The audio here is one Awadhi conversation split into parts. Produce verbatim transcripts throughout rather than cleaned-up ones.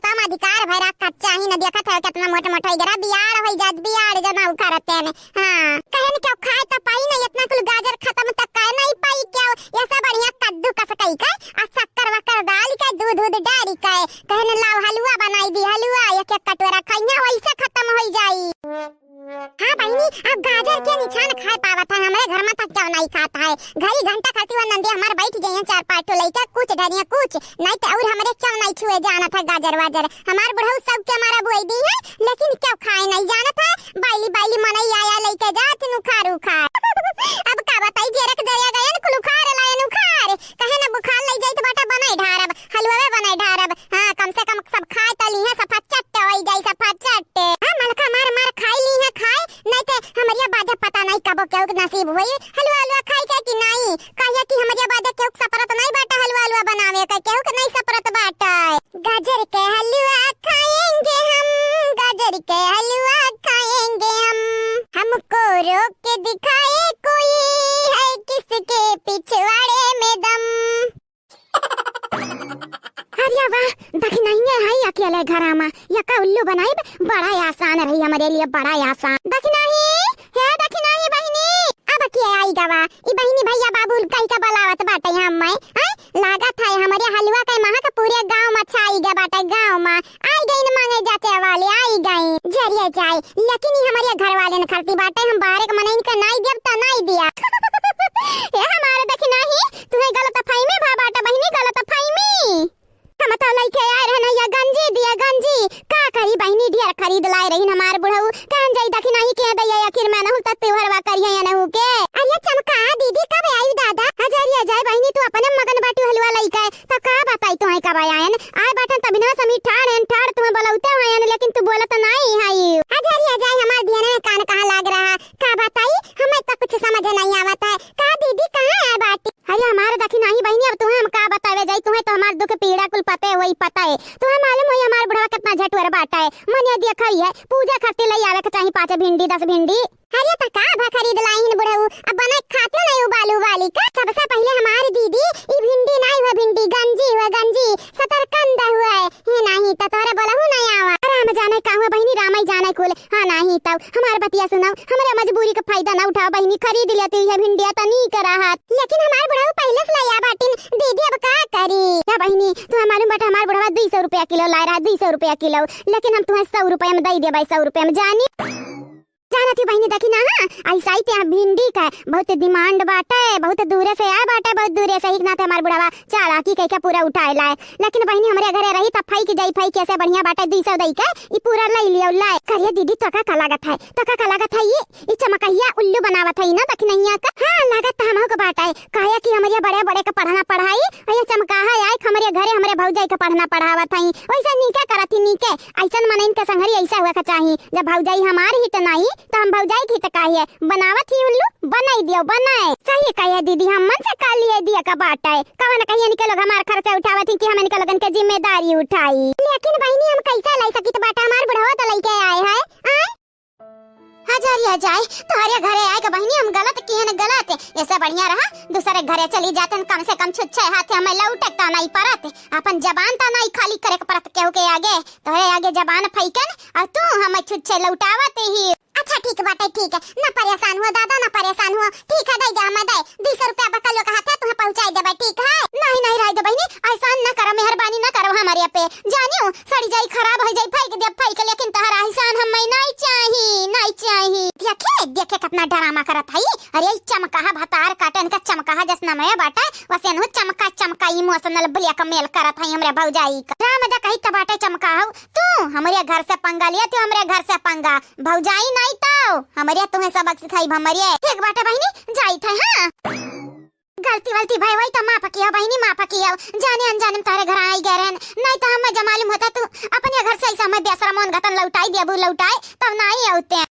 तम अधिकार भैरा कच्चा ही न देखत है, कितना मोट मोट होई गरा, बियाड़ होई जात, बियाड़ जना उखरते ने। हाँ, कहेन क्यों खाए तो पाई नहीं, इतना कुल गाजर खत्म तक काहे नहीं पाई क्यों? ये सब बढ़िया कद्दू कस कई के, आ शक्कर वक्कर डाल के, दूध दूध डाल के, कहेन लाओ हलवा बनाई दी, हलवा एक एक कटोरा खइया, वैसे खत्म होई जाई। हाँ बहिनी, अब गाजर के निछान खाए पावत है, हमरे घर में तक क्यों नहीं खात है। घड़ी घंटा खाती वो नंदी हमार बैठ गई है, चार पाँच ठो लइका, कुछ धनिया कुछ, नहीं तो और हमरे क्यों नहीं छुए जानत है गाजर वाजर। हमार बुढ़ऊ सब के हमारा बुआई दी है, लेकिन क्यों खाए नहीं जानत है। बाइली बाइली मनई आया लइके जात नुखार उखार। अब का बताई, जेरक दरिया गयन कुल उखार लायन उखार। कहे न बुखार लई जाई तो बाटा बनाई ढारब, हलवा बनाई ढारब। हाँ, कम से कम सब खाए त लीहे, सफा चट्ट होई जाई, सफा चट्ट। हाँ, मलका मार मार खाई लीहे खाए, नहीं ते हमरिया बादे पता नहीं कबो केहू के नसीब होई हलवा हलवा खाई के कि नहीं। काहे कि हमरिया बादे केहू के सपरत नहीं बाटे हलवा हलवा बनावे के, केहू के नहीं सपरत बाटे। गाजर के हलवा खाएंगे हम, गाजर के हलवा खाएंगे हम, हमको रोक के दिखाए कोई है किसके पिछवाड़े में दम। अरे वाह, दखिनहिए है अकेले घरा मा, यका उल्लू बनाइब, बड़ा आसान रही हमरे लिए, बड़ा आसान। दखिनही, हे दखिनही बहिनी, अब के आई गवा, ई बहिनी भैया बाबू कही का बोलावत बाटे हम मैं, हैं? लागत है हमरे हलवा के महक पूरे गांव मा छाई गए बाटे, गांव मा। आई गई न मांगे जाते वाले, आई गई। जरिए जाए, लेकिन ई हमरे घर वाले न खरती बाटे, हम बाहर के मनइन के नाई देब त नाई दिया। ए हमारे दखिनही, तुहे गलत फहमी भा बाटे बहिनी, गलत फहमी। हम तो लइके आए रहन या गंजी दिया गंजी, का करी बहिनी, ढेर खरीद लाए रहीन हमार बुढ़ऊ, कहन जाई दखिनही के दैया, आखिर में नहु त त्योहरवा करिए या नहु के। अरे चमका दीदी कब आई दादा? हजारी आ जाए बहिनी, तू अपने मगन बाटू हलवा लइके, त का बताई तोहे कब आयन? आए बाटन तबिनवा समी ठाड़ एन ठाड़, तुम्हें बोलौते होयन, लेकिन तू बोलत नाई हई। हजारी आ जाए, हमार दियन में कान कहाँ लाग रहा, का बताई, हमें तो कुछ समझ नहीं आवत है। का दीदी कहाँ आए बाटी? अरे हमार दखिनही बहिनी, अब तुम्हें हम का बतावे जाई, तुम्हें तो हमार दुख पीड़ा कुल पते होई, पता है। तुम्हें मालूम होई हमार बुढ़वा कितना झटुअर बाटा है। मन या देखा ही है, पूजा खातिर लई आवे के चाही पाँच भिंडी, दस भिंडी। अरे त का भा खरीद लाइन बुढ़ऊ, अब बना खातो नहीं उबालू उबाली का। सबसे पहले हमार दीदी, ई भिंडी नहीं हुआ भिंडी, गंजी हुआ गंजी, सतरकंद हुआ है। हे नहीं त तोहरे बोलहु नहीं आवा। राम जाने का हुआ बहिनी, राम ही जाने कुल। हाँ नहीं तब हमार बतिया सुनाओ, हमरे मजबूरी का फायदा ना उठाओ बहिनी, खरीद लिया तू ये भिंडिया त नीक रहत। लेकिन हमार बुढ़ऊ पहले से लाया बाटिन, दीदी अब का करी? या बहिनी, तुम्हें मालूम बाटे हमार बुढ़वा दुई सौ रुपया किलो लाए रहा, दुई सौ रुपया किलो, लेकिन हम तुम्हें सौ रुपया में दई देबै, सौ रुपया में जानी। जानत ही बहिनी, देखी ना, हाँ, ऐसा ही ते भिंडी का बहुत demand बाटे, बहुत दूरे से आए बाटे, बहुत दूरे से, ही नाते हमार बुढ़वा चालाकी कइके पूरा उठाए लाए। लेकिन बहिनी, हमरे घरे रही त फैक जाई, फैक ऐसे बढ़िया बाटे, दुई सौ दई के ई पूरा लई लियो लाए। करिए दीदी, तोका का लागत है, तोका का लागत है, ये ई चमकहिया उल्लू बनावत है ना दखिनहिया का? हाँ, लागत त हमहू के बाटे, काहे कि हमरे बड़े बड़े के पढ़ना पढ़ाई, और ये चमकाहा आए हमरे घरे हमरे भौजाई के पढ़ना पढ़ावत है, वैसे नीके करत ही नीके। ऐसन मनइन के संघरी ऐसा हुआ के चाही, जब भौजाई हमार हित नाई, त हम भौजाई के हित काहे बनावत ही उल्लू? बनाई दियो, बनाए। सही कहे दीदी, हम मन से कर लिए दिया का बाटे। कवन कहिए इनके लोग हमार खर्चा उठावत ही कि हम इनके लोगन के जिम्मेदारी उठाई। लेकिन बहिनी, हम कैसे लाई सकित बाटे, हमार बुढ़वा त लइके आए है, आए? हजारी आ जाए, तोहरे घरे आए के बहिनी, हम गलत किए न गलत, ऐसे बढ़िया रहा, दूसरे घरे चली जाते, कम से कम छुच्छे हाथे हमें लौटे त नहीं परत, अपन जबान त नहीं खाली करे के परत केहू के आगे। तोहरे आगे जबान फैकन, और तू हमें छुच्छे लौटावत ही। अच्छा ठीक बाटे, ठीक है, ना परेशान हुआ दादा, ना परेशान हुआ। ठीक है, दे दे, हमें दे, दुई सौ रुपया बकलो के हाथे तुम्हें पहुँचाई देबे, ठीक है? नहीं, नहीं, रह दे बहिनी, एहसान ना करो, मेहरबानी ना करो हमरे पे। जानियो, सड़ी जाई, खराब हो जाई, फेंक दे, फेंक, लेकिन तहरा एहसान हमें नहीं चाही, नहीं चाही। देखे, देखे कितना ड्रामा करत है। अरे, ई चमकाहा भतार काटे, इनका चमकाहा जस नमवे बाटे, वसे नु चमका, चमका emotional blackmail करत है हमरे भौजाई का। राम दा कही त बाटे चमकाहा, तू हमरे घर से पंगा लिया, तू हमरे घर से पंगा। भौजाई नहीं तो हमरे तुम्हें सबक सिखाई हमरे। ठीक बाटे बहिनी, जाइत है, हाँ। गलती वलती भय वही तो माफ किया बहिनी, माफ किया। जाने अनजाने में तोहरे घर आई गए रहन, नहीं तो हमें जब मालूम होता तू अपने घर से ऐसा हमें बेसरा मोन घतन लौटाई देबू, लौटाए, तब नहीं होते।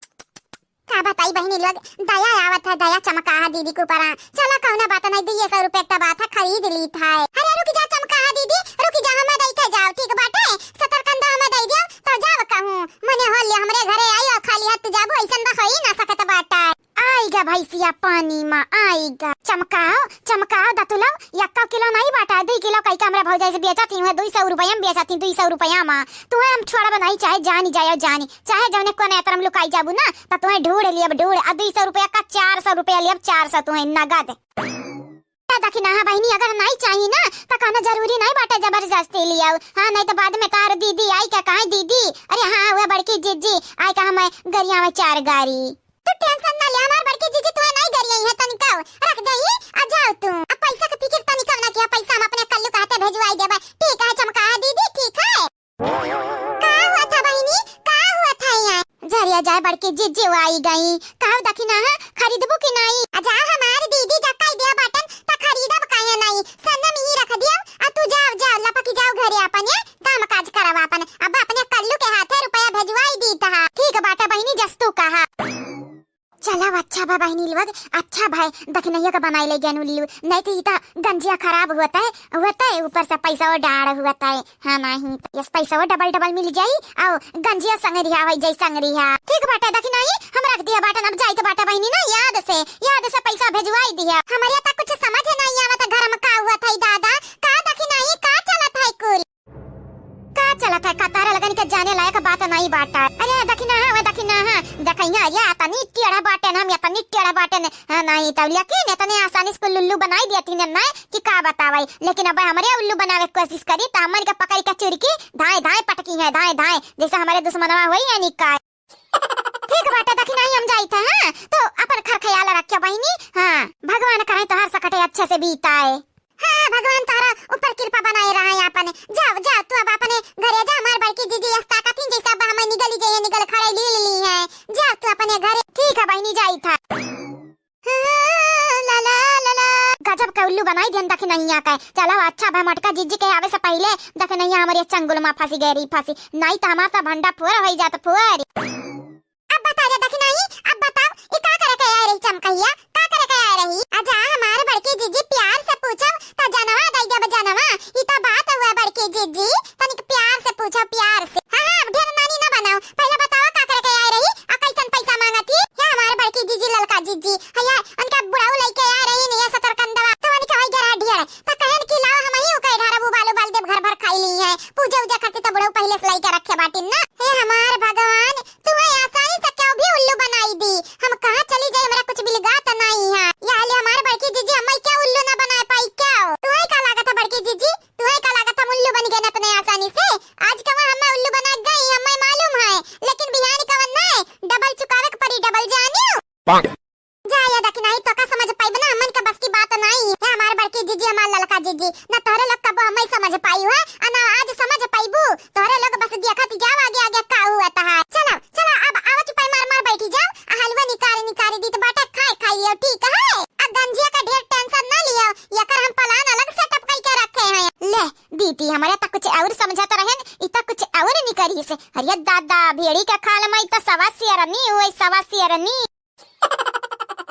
का बताई बहिनी लोग, दया आवत है, दया चमकाहा दीदी के ऊपर। हाँ, चला कौनो बात नहीं, दुइये सौ रुपया का बात है, खरीद लीत है। अरे रुक जा चमकाहा दीदी, रुक जा, हमें दई के जाओ, ठीक बाटे, सतरकंदा हमें दई दियो, तो जाओ कहूँ। मने हो ले हमरे घरे आई और खाली हाथ जाबू, ऐसन तो हो ही ना सकत बाटे। आइगा भैंसिया पानी मा, आइगा। चमकाओ, चमकाओ दतुलो, यक्का किलो नहीं बाटा, दुई किलो का लइका हमरा भौजाई से बेचत ही, उहे दुई सौ रुपया में बेचत ही, दुई सौ रुपया में। तुहे हम छोड़ब नाहीं, चाहे जानी जायो जानी, चाहे जौने कोने अतरम लुकाई जाबू ना, त तुहे ढूंढ लियब ढूंढ। आ दुई सौ रुपया का चार सौ रुपया लियब, चार सौ तुहे नगद। ए दखिनहा बहिनी, अगर नाहीं चाही ना, त कहना जरूरी नाहीं बाटे जबरदस्ती लियाऊ। हाँ, नाहीं त बाद में तार दीदी आई का कहे, "दीदी, अरे हाँ, उहे बड़की जिज्जी आई का हमें गरिया में चार गारी।" तू tension ना ले, हमार बड़की जिज्जी तुहे नाहीं गरियाई है तनिका, रख देई, आ जाओ तू। अब पैसा के फिकिर तनिका ना किया, पैसा हम अपने कल्लू कहते भेजवाई देबे। ठीक है चमकाहा दीदी, ठीक है। का हुआ था बहिनी, का हुआ था यहाँ? जरिया जाए बड़की जिज्जी आई गई। का हो दखिनहा, खरीदबू कि नाहीं? आ जा हमार दीदी जब कह दिया बाटन, त खरीदब काहे नाहीं? सन्ना में ही रख दिया, आ तू जाओ, जाओ, लपकी जाओ घरे अपने, काम काज करब अपन। अब अपने कल्लू के हाथे रुपया भेजवाई दीत हा। ठीक बाटे बहिनी, जस तू कहा। चला, अच्छा भा बहिनी लोग, अच्छा भा, दखिनहिया का बनाई ले गयन उल्लू, नाहीं त ई त गंजिया खराब होत है, होत है, ऊपर से पैसा वो डाढ़ होत है। हाँ, नाहीं त यस पैसा वो डबल डबल मिल जाई, अउ गंजिया संगरिहा होई जाई संगरिहा। ठीक बाटे, दखिनही, हम रख दिया बाटन, अब जाइत बाटे बहिनी ना, याद से, याद से पैसा भेजवाई दिया। हमरे त कुछ समझ नाहीं आवत, घर में का हुआ था दादा, का दखिनही, का चलत है कुल? का चलत है? का तारा लगन के जाने लायक बात नाहीं बाटा। अरे दखिनहा, वे दखिनहा, देखइया, ये अतनी टेढ़ा बाटेन, हम अतनी टेढ़ा बाटेन, हाँ, नाहीं त लेकिन इतने आसानी से कुल उल्लू बनाई दिया तीन ना कि का बतावई। लेकिन अब हमरे उल्लू बनावे के कोशिश करी त हमन के पकड़ के चुरकी धाए धाए पटकी है, धाए धाए, जैसे हमरे दुश्मनवा होई है निकाय। ठीक बाटे, दखिनही हम जाइत है, हाँ? तो अपन खर ख्याल रखियो बहिनी, हाँ, भगवान करे तोहार सकटे अच्छे से बीताए। हाँ, भगवान तोहरा ऊपर कृपा बनाए रहे आपन। जाओ, जाओ, तू अब अपने घरे जा, हमार बड़की जिज्जी यस ताकत ही, जैसे अब हमें निगली जाइए, निगल खड़े ली ली है। जाओ तू अपने घरे। ठीक है बहिनी, जाइत है। ला, ला, ला, ला। गजब का उल्लू बनाई दियन दखिनहिया के। चलो अच्छा भा मोटका जिज्जी के आवे से पहिले दखिनहिया हमरे चंगुल में फंसी गई रही, फंसी। नाहीं त हमार त भंडा फोर होई जात, फोर। अब बता रे दखिनही, अब बताओ, ई का करे के आए रही चमकहिया? का करे के आए रही? अच्छा, हमार बड़की जिज्जी प्यार से पूछो, त जनवा दई देब जनवा। ई त बात हुआ बड़की जिज्जी, तनिक प्यार से पूछो, प्यार से। हाँ, हाँ, अब ढेर नानी ना बनाओ। पहिले बताओ का करे के आए रही, आ कैसन पैसा मांगत ही? या हमार बड़की जिज्जी, ललका जिज्जी, हैया, उनका बुढ़ऊ लइके आए रही, नया सतरकंदवा। त उनके होई गरा ढेर। त कहन कि लाओ हमही उके ढारब, उबाल उबाल देब, घर भर खाई ली है। पूजा उजा खातिर त बुढ़ऊ पहिले से लइके रखे बाटिन ना। हे हमार भगवान, तू है आसानी से क्यों भी उल्लू बनाई दी। हम कहाँ चली जाई, हमरा कुछ बिलगात नाहीं है। या ले हमार बड़की जिज्जी, हमें क्या उल्लू ना बनाए पाई क्या? तू है का लागत है बड़की जिज्जी? तू है का लागत हम उल्लू बन गए इतने आसानी से? आज कवा हमें उल्लू बना गई, हमें मालूम है, लेकिन बिहान कवन नहीं, डबल चुकावे के पड़ी, डबल जानियो। जा या दखिनही, तो का समझ पाइब ना, हमन के बस की बात नाहीं है। हमार बड़की जिज्जी, हमार ललका जिज्जी, ना तोहरे लोग कबो हमें समझ पाई है, आ ना आज समझ पाइबू। तोहरे लोग बस देखत जाओ आगे आगे का हुआ तहार। चलो, चलो, अब आवा चुपाई मार मार बैठी जाओ, आ हलवा निकाल निकाल दीत बाटे, खाए खाई लियो, ठीक है? आ गंजिया का ढेर tension ना लियो, यकर हम plan अलग setup कई के रखे हैं। ले, दीदी, हमरे त कुछ और समझत रहन, ई त कुछ और निकरी से। अरे दादा, भेड़ी के खाल में ई त सवा शेरनी हुई, सवा शेरनी।